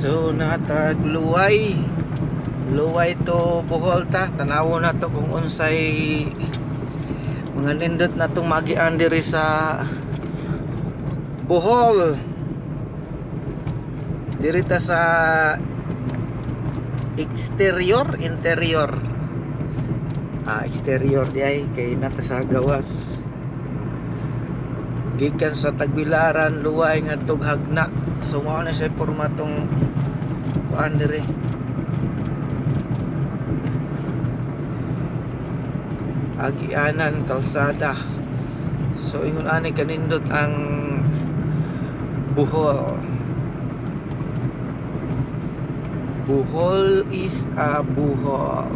So natag Luway, Luway to Bohol ta. Tanawo na to kung unsay mga nindot na tong magian diri sa Bohol. Diri ta sa exterior, interior. Ah, exterior di ay kay nata sa gawas. Gikan sa Tagbilaran, Luway ngadtong Hagna. So mao na siya pormatong kuan diri. Agianan kalsada. So ingon ani kanindot ang Bohol. Bohol is a buhol.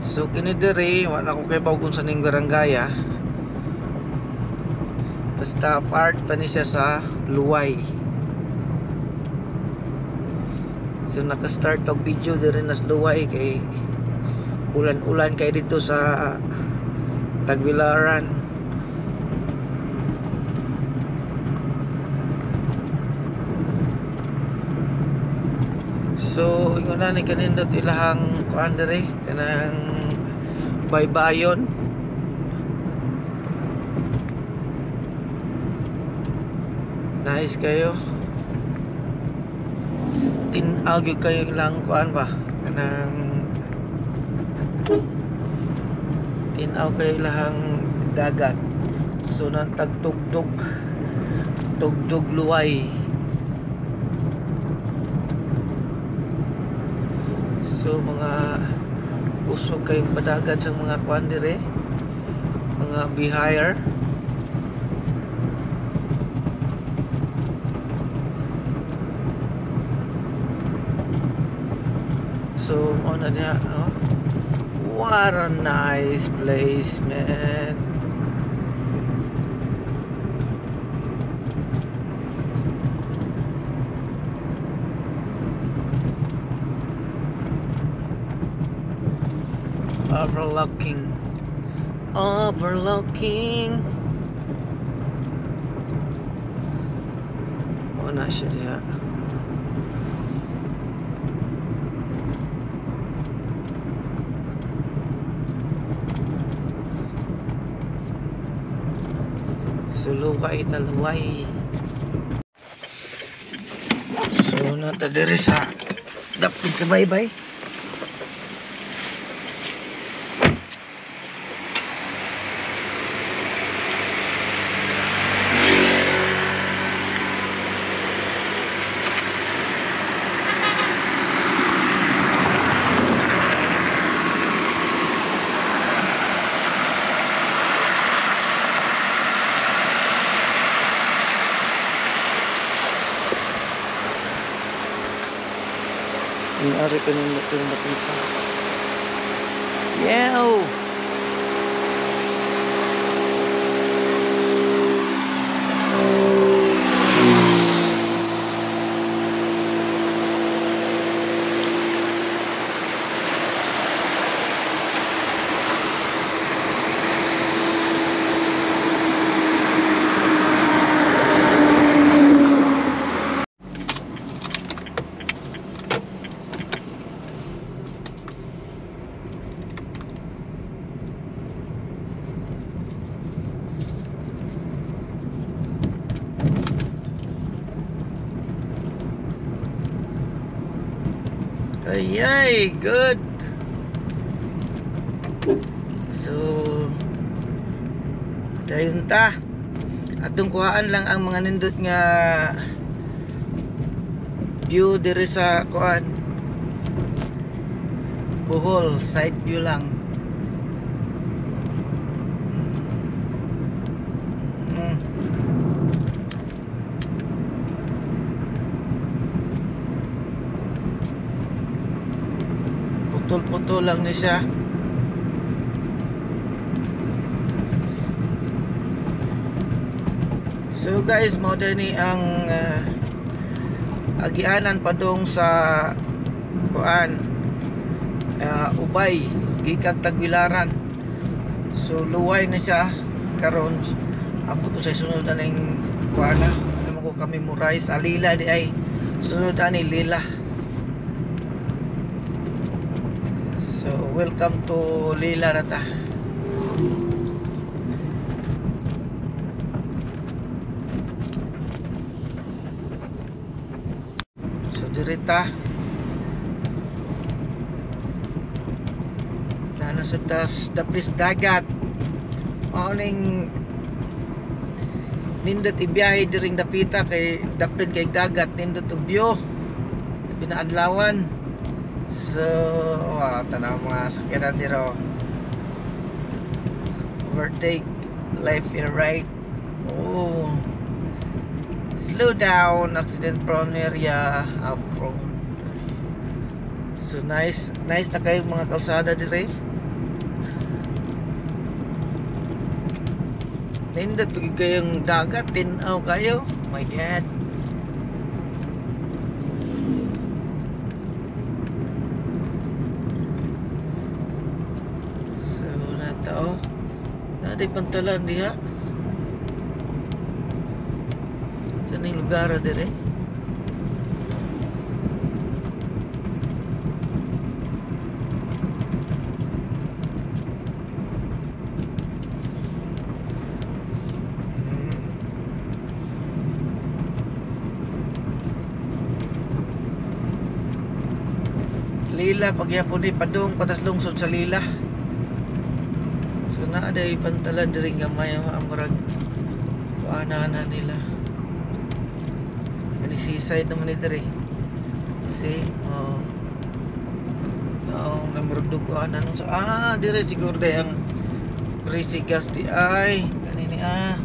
So kini diri wala ko kay kung sa ning barangay ah. Basta part pa ni siya sa Luway. So naka-start og video diri na sa Luway kay ulan-ulan kay dito sa Tagbilaran. So ingon na ni kanindot ilahang kuan diri kanang baybayon. Nice kayo. Tin-aw gyud kayo ilang kuan ba kanang tin-aw kayo ilahang dagat. So nantagtugtog tugtog Luway. So mga kusog kayong padagan sa mga kuan dire, mga bihire. So mao na diha, oh. What a nice place, man. Overlooking, overlooking. Mao na siya diha. Suluway taluway. So nata diri sa dapit sa baybay. Ari ko nung makita. Yeah! Ay, ay, good. So dayon ta. Atong kuhaan lang ang mga nindot nga view diri sa kuan Bohol, side view lang. Putol-putol lang ni siya. So guys, mao ni ang agianan padung sa kuan, Ubay gikan Tagbilaran. So luway na siya karon, abot ko sa sunod aning kuan na. Ano mo ko kami memorize alila di ay sunod ani Lila. So welcome to Lila na ta. So dirita na sa tas daplis dagat. Mao ning nindot ibiyahe diring dapita kay daplin kay dagat, nindot og view pinaadlawan. So wow, tanaw mga sakyanan diro. Overtake left and right. Oh, slow down, accident prone area, up prone. So nice, nice na kayo mga kalsada dire. Nindot pag kayong dagat, tinaw kayo. Oh my God. So natao. Naday pantalan diha. Saan yung lugar dire? Lila pagyapon ni padung patas lungsod sa Lila. So naa day pantalan diri gamay ang murag kuana na nila. Kani seaside naman ni diri. See, oh. Naong namurag duguan anong sa dire siguro day ang greasy gas di ay kanini ah.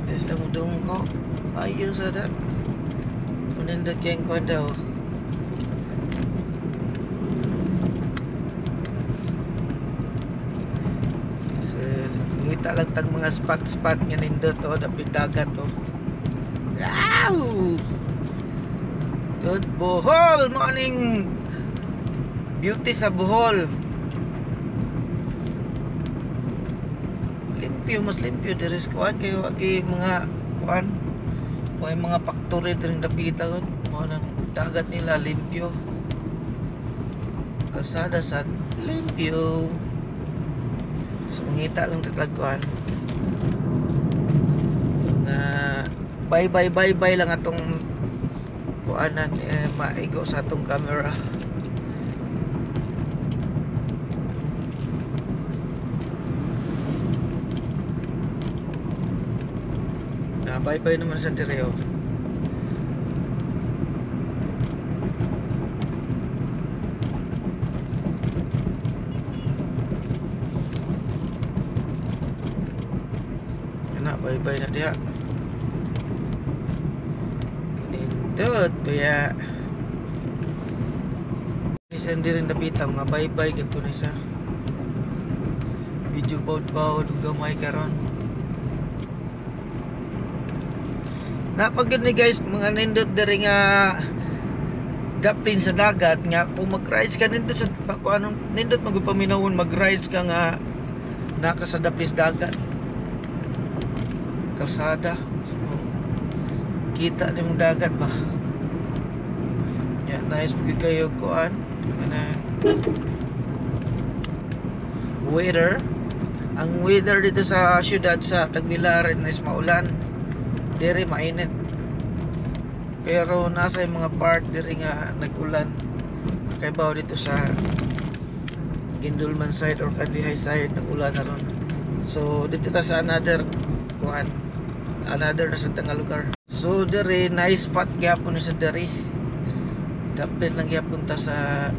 Di sila mo dungko. Ayo sa da. Unindot kayong kuan daw. Ngita lang tag mga spot-spot nga nindot oh, dapit dagat oh. Wow! Dud Bohol, morning beauty sa Bohol. Limpyo, mas limpyo diri sa kuan kayo agi mga kuan. May mga factory diri dapita gud. Mao nang dagat nila limpyo. Kalsada sa limpyo. So ngita lang tatagkuan nga bye bye bye bye lang atong kuanan, maigo sa atong camera. Na bye bye naman sa dire oh. Bye bye na diha. Nindot kaya bisan diri dapita mga bye bye gyud ni sa video bawd-bawd ug gamay karon. Napagid ni guys mga nindot diri nga daplin sa dagat nga kung mag-rides ka nindot sa kuan nindot magpaminawon mag-rides ka nga naka sa daplis dagat. Kalsada. So, kita ni mong dagat ba. Yeah, nice pag kayo kuan kana weather. Ang weather dito sa syudad sa Tagbilaran is maulan. Diri mainit. Pero nasa yung mga part diri nga nag-ulan. Kay bawo dito sa Guindulman side or Kandihay side nag-ulan na ron. So dito ta sa another kuan, another na sa tanga lugar. So diri nice spot gyapon ni sa diri. Dapit lang gyapon ta sa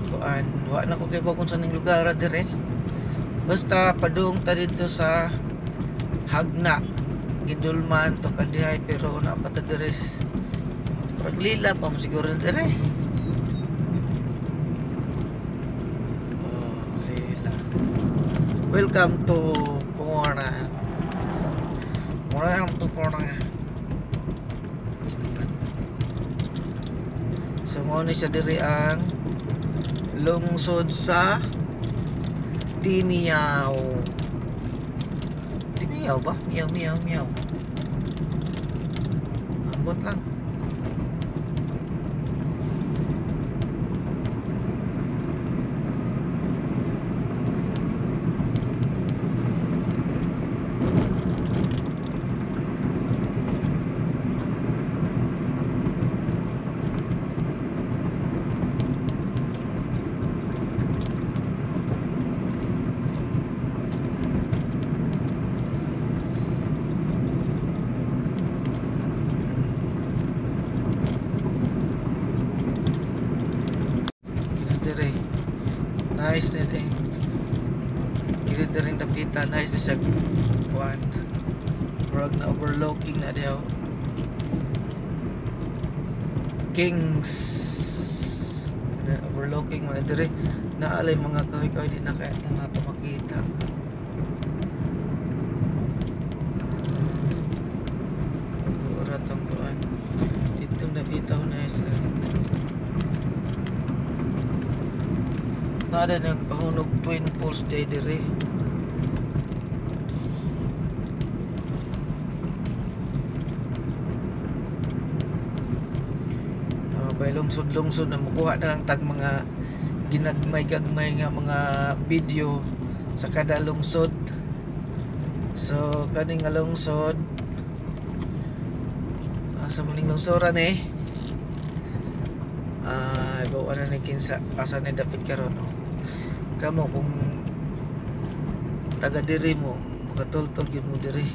kuan. Wa na ko kay kung sa ning lugar diri. Basta padung ta dito sa Hagna, Guindulman to Kandihay, pero na pa ta diri. Murag Lila pa mo siguro diri. Oh, Lila. Welcome to Pora. Welcome to Pora. So mao ni siya diri ang lungsod sa Dimiao. Dimiao ba? Miyaw miyaw miyaw. Ambot lang. Dire nice din eh. Kini diri dapita nice na siya kuan. Murag na overlooking na diha. Kings na overlooking man diri, naalay mga kahoy-kahoy di na kaya na nato makita. Ora tong kuan ditong dapita nice. Nada nagpahunog Twin Falls day diri. Bay lungsod-lungsod na mukuha na lang tag mga ginagmay-gagmay nga mga video sa kada lungsod. So kani nga lungsod, sa muning lungsoran eh. Ibaw na ni kinsa asa ni dapit karon no. Kamo kung taga diri mo, makatultol gyud mo diri.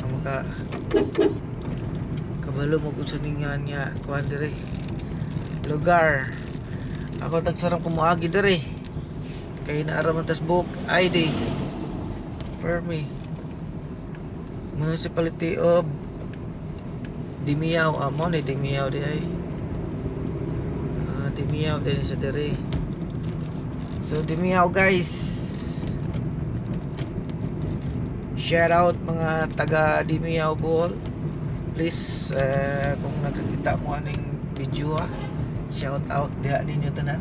Ang maka kabalo mo kung sa ningan nga kuan diri lugar. Ako tagsarang kumuagi diri kay naara man tas book ID permi Municipality of Dimiao. Mo ni Dimiao di ay. Dimiao din sa diri. So Dimiao guys, shout out mga taga Dimiao Bohol. Please kung nakakita mo aning video ha, shout out diha ninyo tanan.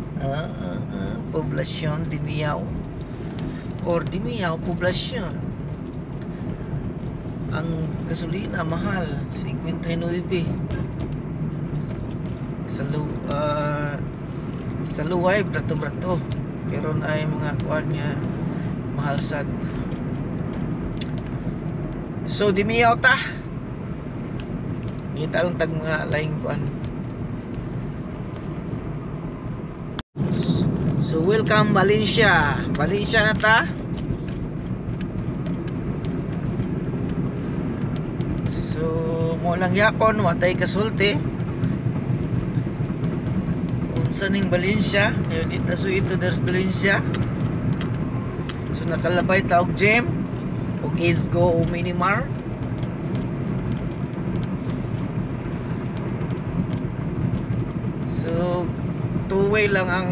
Poblasyon Dimiao or Dimiao Poblasyon. Ang gasolina mahal, 59. Sa luway brato-brato, pero na ay mga kuan nga mahal sad. So Dimiao ta. Ngita lang tag mga laing kuan. So welcome Valencia. Valencia na ta. So mo lang yapon watay kasulti. Unsa ning Valencia? Ngayon dito so ito there's Valencia. So nakalabay ta og gym og Isgo o Minimar. So two-way lang ang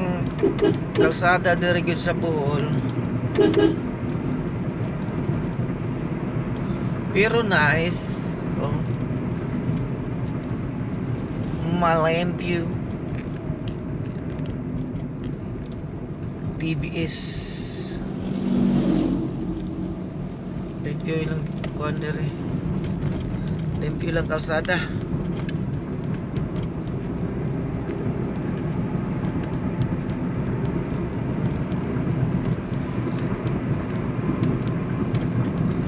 kalsada diri gyud sa Bohol. Pero nice. Oh. Malempio TBS. Limpyo lang kuan diri. Limpyo lang kalsada.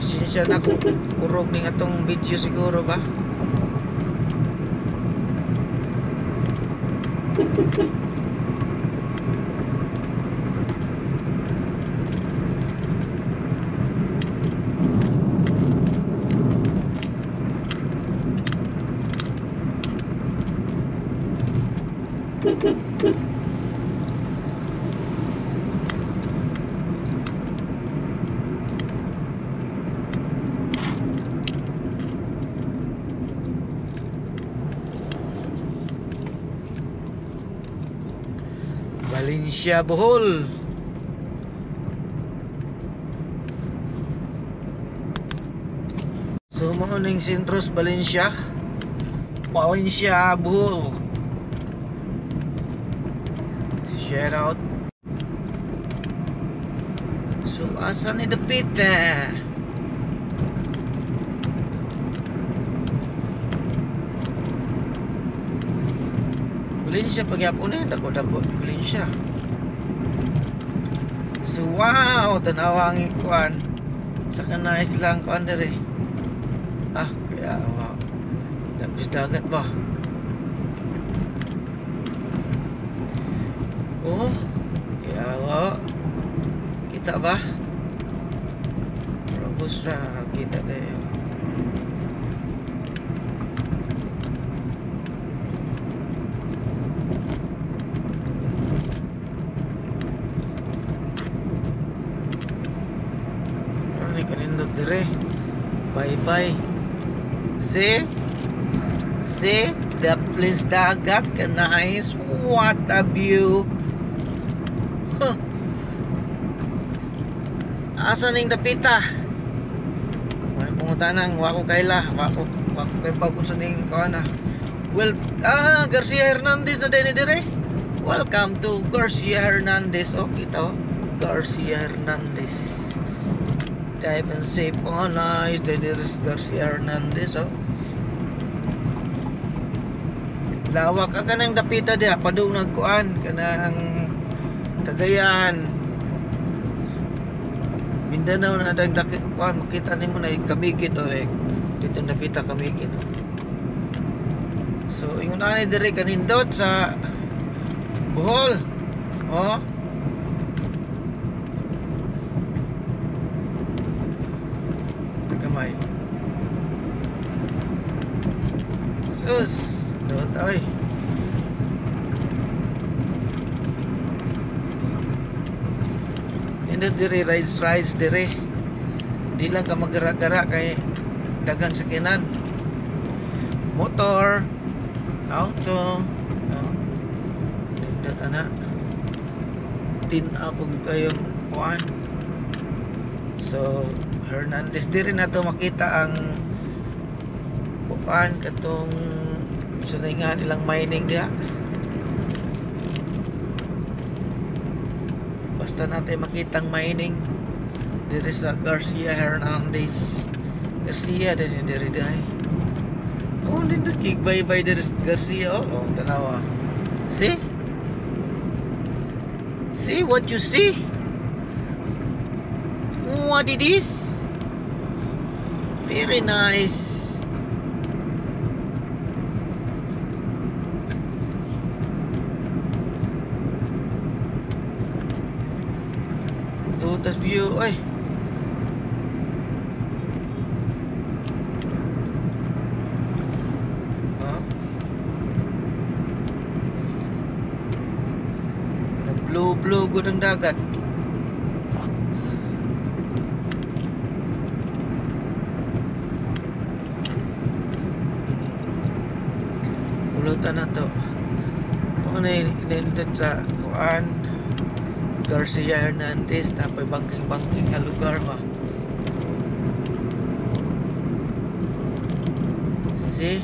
Pasensya na kung kurog ning atong video siguro ba. Valencia, Bohol. So mao ning sentros Valencia. Valencia, Bohol. Shout out. So asa ni dapita? Valencia pagyapon eh, dako-dako Valencia. So wow, tanawa ang ikuan. Sa kanay silang kuan dere. Ah, kaya wow. Tapos dagat ba? Oh, kaya wow. Kita ba? Robos ra kita tayo. Ano kanindot dire? Bye bye. See? See? The place dagat ka nice. What a view. Huh. Asa ning dapita? Wala pangutanang, wa ko kaila, wa ko kay bago sa ning kuan. Well, Garcia Hernandez na din dire. Welcome to Garcia Hernandez. Oh, kita oh. Garcia Hernandez. Dive and safe. Oh, nice. There is Garcia Hernandez oh. Lawak ang kanang dapita diha padung nagkuan kanang Cagayan. Mindanao na dang daki kuan makita nimo na Camiguin to eh. Dito dapita Camiguin. Oh. So ingon ani diri kanindot sa Bohol. Oh. Tagamay. Sus, doon tayo. Hindi diri rides diri. Di lang ka magara-gara kay daghang sakinan. Motor, auto, no. Nindot ana. Tin-apog kayong kuan. So Hernandez diri na to makita ang kuan katong sa nga nilang mining diha. Basta natin makitang mining diri sa Garcia Hernandez. Garcia din diri dai. Oh, nindot kig bye-bye diri sa Garcia oh. Oh, tanawa. See? See what you see? What it is? Very nice. Tutas view, ay. Huh? Nag-blue blue gud ang dagat. Ulutan na to. Kung ano inindot sa kuan Garcia Hernandez na pay bangking-bangking nga lugar ba. See?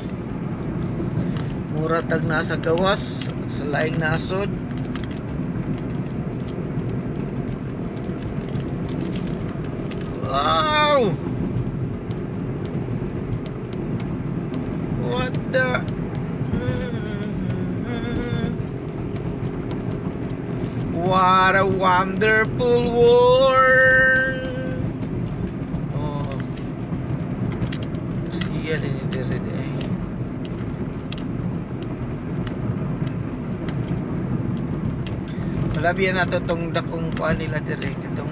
Mura tag nasa gawas sa laing nasod. Wow! What the? What a wonderful world. Oh. Siya din yung dire eh. Malabian na to tong dakong kuan nila dire itong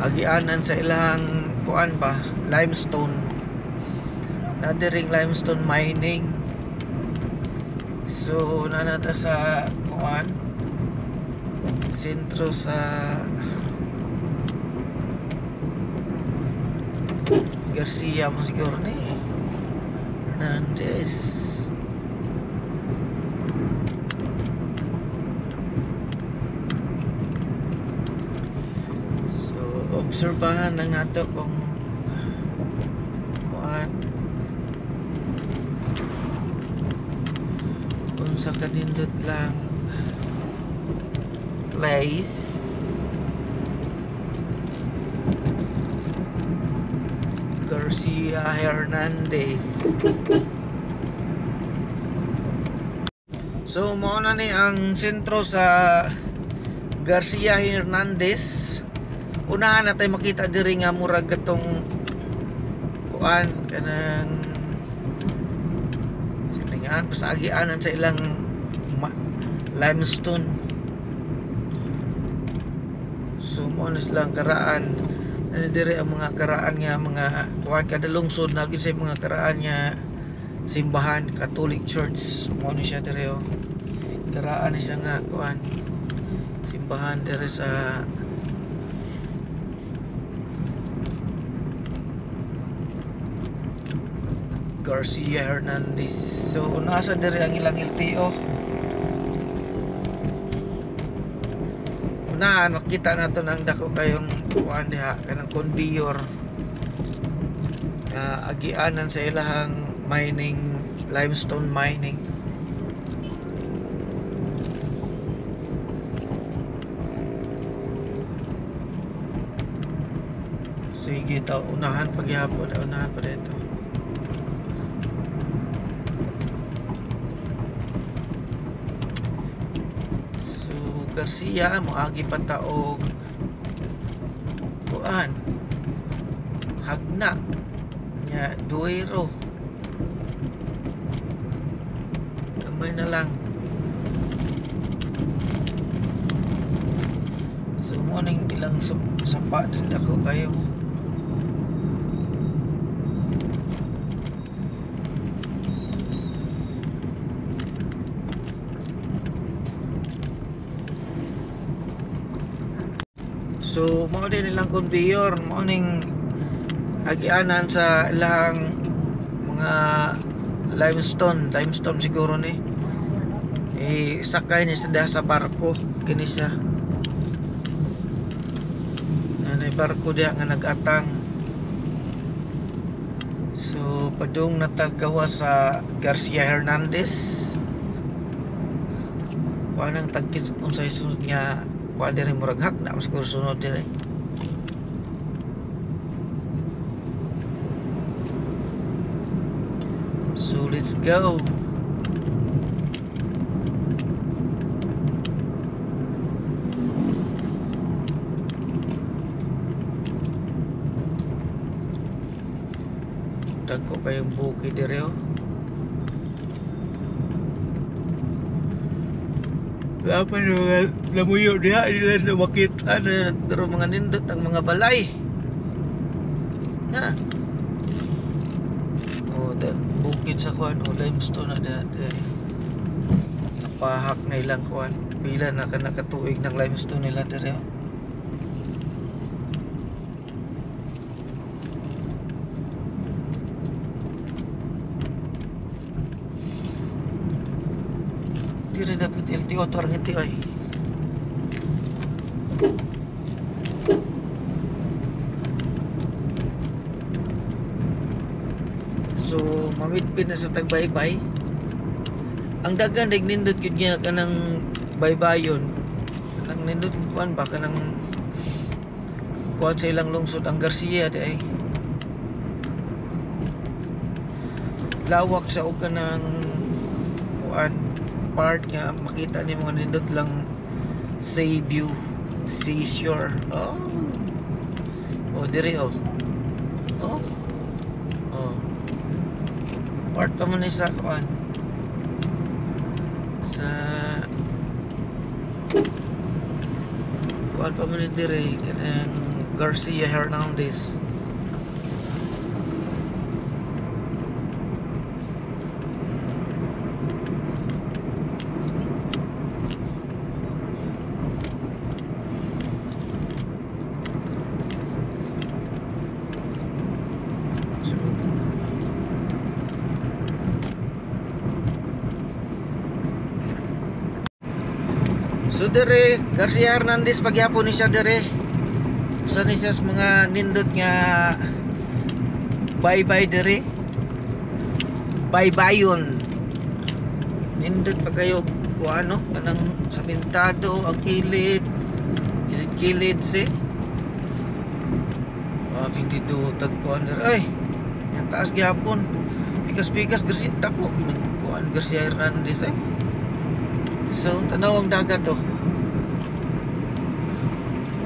agianan sa ilang kuan ba, limestone. Na diring limestone mining. So nanata sa kuan sentro sa Garcia mo siguro ni Hernandez. So obserbahan lang nato kung kuan kung sa kanindot lang. place. Garcia Hernandez. So mao na ni ang sentro sa Garcia Hernandez. Unahan na tayo makita diri nga murag katong kuan kanang silingan pasagianan sa ilang limestone. So mao na silang karaan. Ano diri ang mga karaan nga mga kuan kada lungsod na gyud sa mga karaan nga simbahan, Catholic Church. Mao ni siya diri oh. Karaan ni siya nga kuan simbahan diri sa Garcia Hernandez. So nasa diri ang ilang LTO. Unahan makita nato ang dako kayong kuan diha kanang conveyor nga agianan sa ilahang mining, limestone mining. Sige ta, unahan pagyapon, unahan pa dito. So Garcia moagi pa ta og kuan Hagna nya Duero. Gamay na lang. So mo ning ilang sapa din dako kayo. So mao din ilang conveyor, mao ning agianan sa ilang mga limestone, limestone siguro ni. Eh sakay ni sa sa barko kini siya. Nanay barko diha nga nagatang. So padung natagawa sa Garcia Hernandez. Kuan ang tagkis unsay sunod nga kuan diri murag hak na siguro sunod diri. So let's go. Dagko kayong bukid diri oh. Lapan mga lamuyo diha nila na makita na pero mga nindot ang mga balay. Na. Oh, dan bukid sa kuan oh, limestone na diha. Napahak na ilang kuan. Pila na ka nakatuig ng limestone nila diri oh. Diri dapat LTO to ang LTO ay. So mamitpit na sa tagbaybay. Ang dagan dig nindot gyud niya kanang baybayon. Kanang nindot kuan ba kanang kuan sa ilang lungsod ang Garcia di ay. Lawak sa og kanang kuan part nga makita ni mga nindot lang sea view, seashore. Oh. Oh diri oh. Oh. Oh. Part pa man ni sa kuan. Sa kuan pa man ni diri kanang Garcia Hernandez. So dire Garcia Hernandez pagyapon ni siya dire. Usa ni siya sa mga nindot nga bye-bye dire. Baybayon. Nindot pa kayo kuano kanang samentado ang kilid. kilid si. Ah, dito tagkuan diri. Ay, yang taas gihapon. Pikas-pikas Garcia dako kuan Garcia Hernandez eh. So tanaw ang dagat to.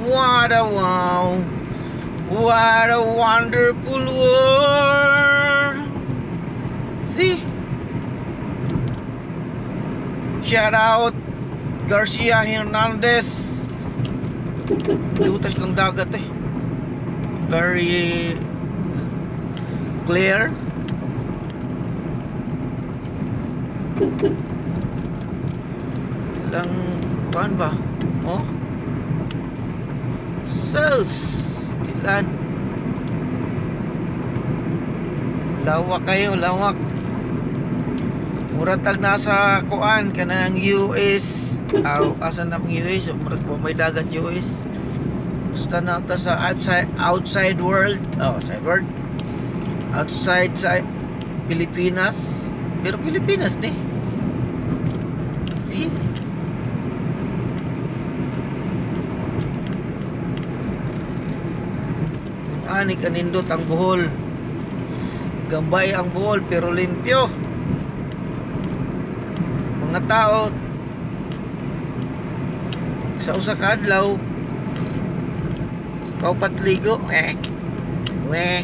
What a wow. What a wonderful world. See? Shout out Garcia Hernandez. Dutas lang dagat eh. Very clear. Ilang kuan ba? Oh. Sus, tilan. Lawak kayo, lawak. Mura tag nasa kuan kanang US. Aw, asa na ang US? Murag may dagat US. Basta na ta sa outside world. Oh, outside world. Outside sa Pilipinas. Pero Pilipinas ni. See? Ani kanindot ang Bohol. Gambay ang Bohol pero limpyo. Mga tao sa usa ka adlaw kaupat ligo eh. We.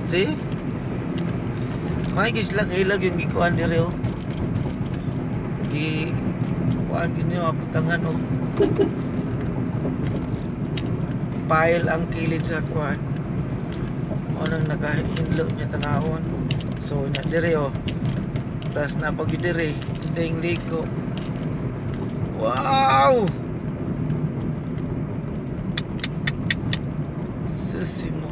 See? May gisla kailag yung gikuan diri oh. Gi kuan gyud butangan og pile ang kilid sa kuan. Anong nakahinlo niya tanawon. So nya diri oh. Tas na pag diri ding liko. Wow! Susimo.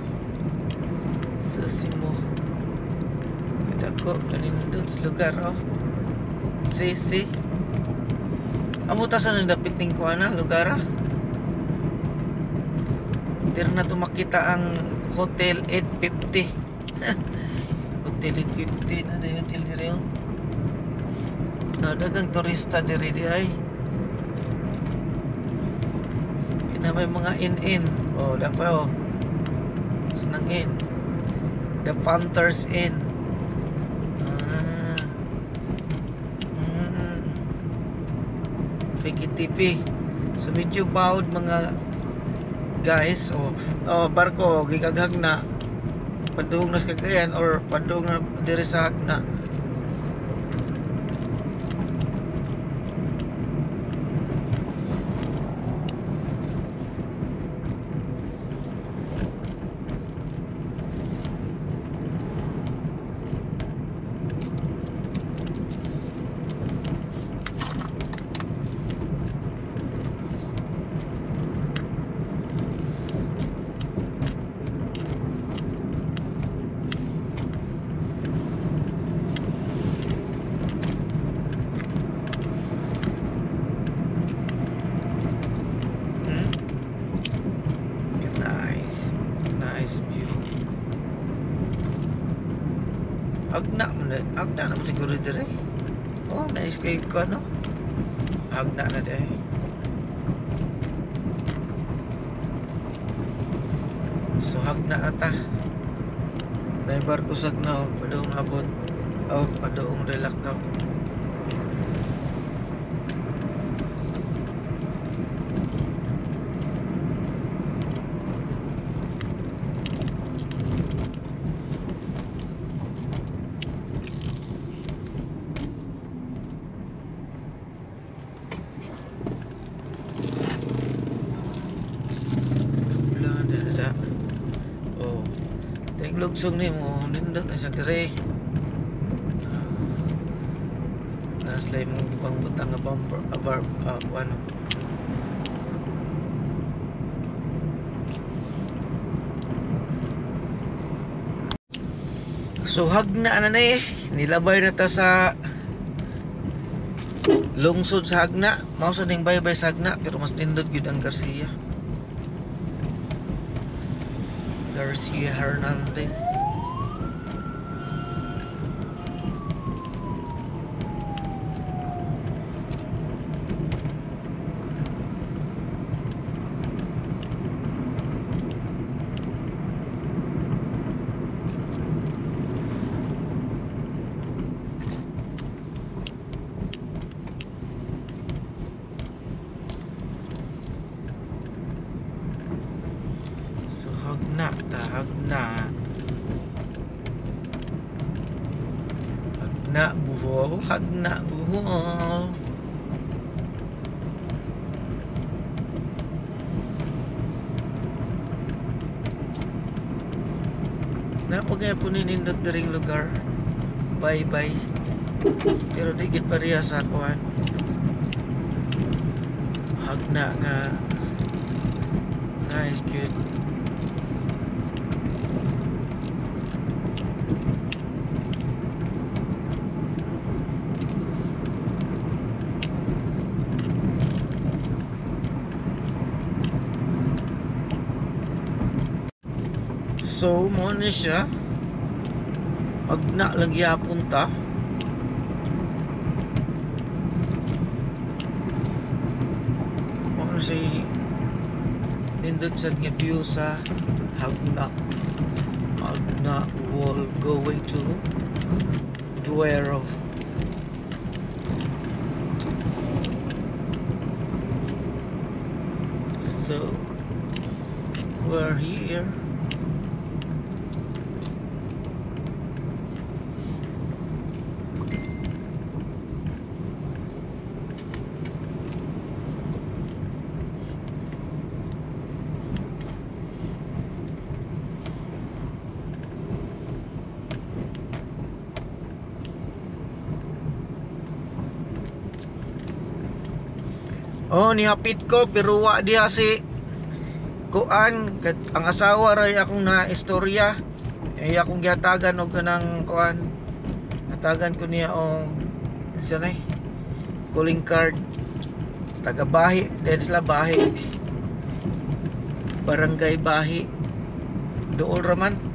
Susimo. Kadako kanindot sa lugar oh. See, see. Amo ta sa nagdapit ning kuan na lugar ah. Diri na to makita ang Hotel 850. Hotel 850 na day hotel diri oh. Na daghang turista diri di ay. Kina may mga inn-inn. Oh, dapat oh. Sanang inn. The Panthers Inn. Ah. Fake TV. So medyo bawd mga guys, oh, oh barko gikaghag na padung na sa Cagayan or padung na diri sa Hagna. Nice view. Agna agna naman siguro dire. Oh, nice kay ko no. Agna na dire. So hagna na ta. Dahil barko sagna padung abot o padung relakaw. Lugsong ni mo nindot na sa dire. Nas lay mo pangbutang nga bumper ano. So Hagna na na eh. Nilabay na ta sa lungsod sa Hagna. Mao sa ning baybay sa Hagna pero mas nindot gyud ang Garcia. Garcia Hernandez. Tahagna. Hagna Bohol, Hagna Bohol. Napagaya po ninindot diring lugar. Bye bye. Pero di gid pareha sa kuan. Hagna nga nice good. So mo ni siya. Pag na lang gyapon ta. Mo na siya nindot sad nga view sa Hagna. Hagna Wall going to Duero. So we're here. Oh, nihapit ko pero wa diha si kuan, ang asawa ray akong na istorya. Ay akong gihatagan og kanang kuan. Hatagan ko niya og unsa nay? Calling card. Taga Bahi, dahil sila Bahi. Barangay Bahi. Dool raman.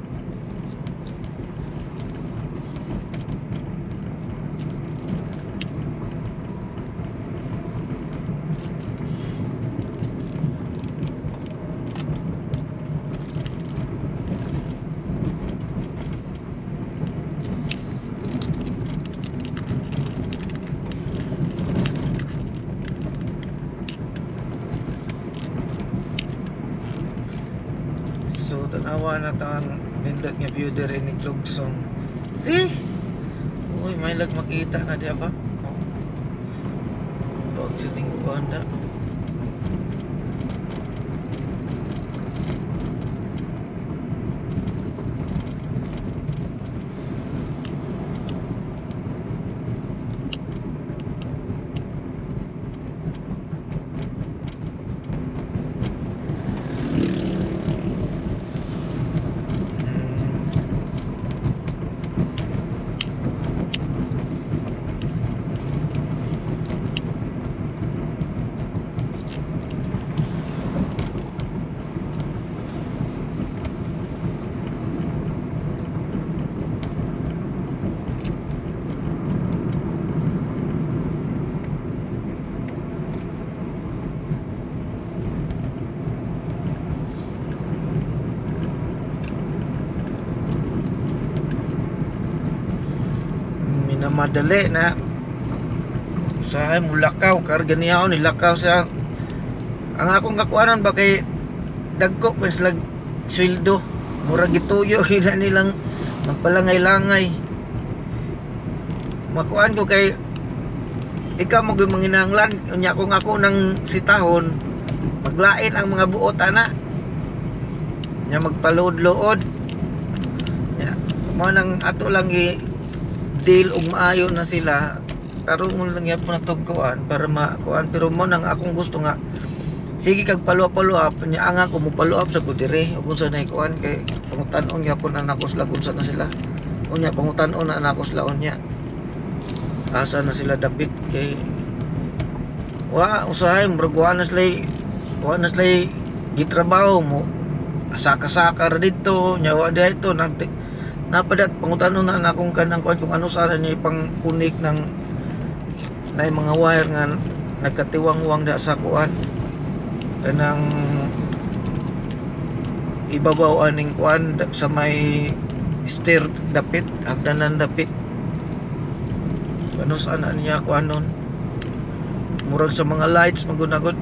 So tanawa na tang nindot nga view diri ni Lugsong. See? Uy, may lag makita na diya ba? Oh. Pag sa ting kuan da. Madali na usahay mulakaw karga niya ako nilakaw siya. Ang akong kakuanan ba kay dagko man sila sweldo, murag gituyo gina nilang magpalangay-langay. Makuan ko kay ikaw mo gyud manginahanglan unya kung ako nang sitahon maglain ang mga buot ana nya magpaluod-luod nya mo nang ato lang gi deal og maayo na sila. Tarungon lang gyapon na tog kuan para makuan, pero mo nang akong gusto nga sige kag paluap-paluap nya ang ako mo paluap sa ko dire ug unsa nay kuan kay pangutan-on gyapon na nako sila unsa na sila unya, pangutan-on na nako sila unya asa na sila dapit kay wa usahay murag wa na sila gitrabaho mo saka-saka ra didto nya wa dito napadat pangutan-on na akong kanang kuan kung ano sana niya ipang-connect ng na mga wire nga nagkatiwangwang da sa kuan kanang ibabaw aning kuan sa may stair dapit hagdanan dapit ano sana niya kuan nun murag sa mga lights magunagod.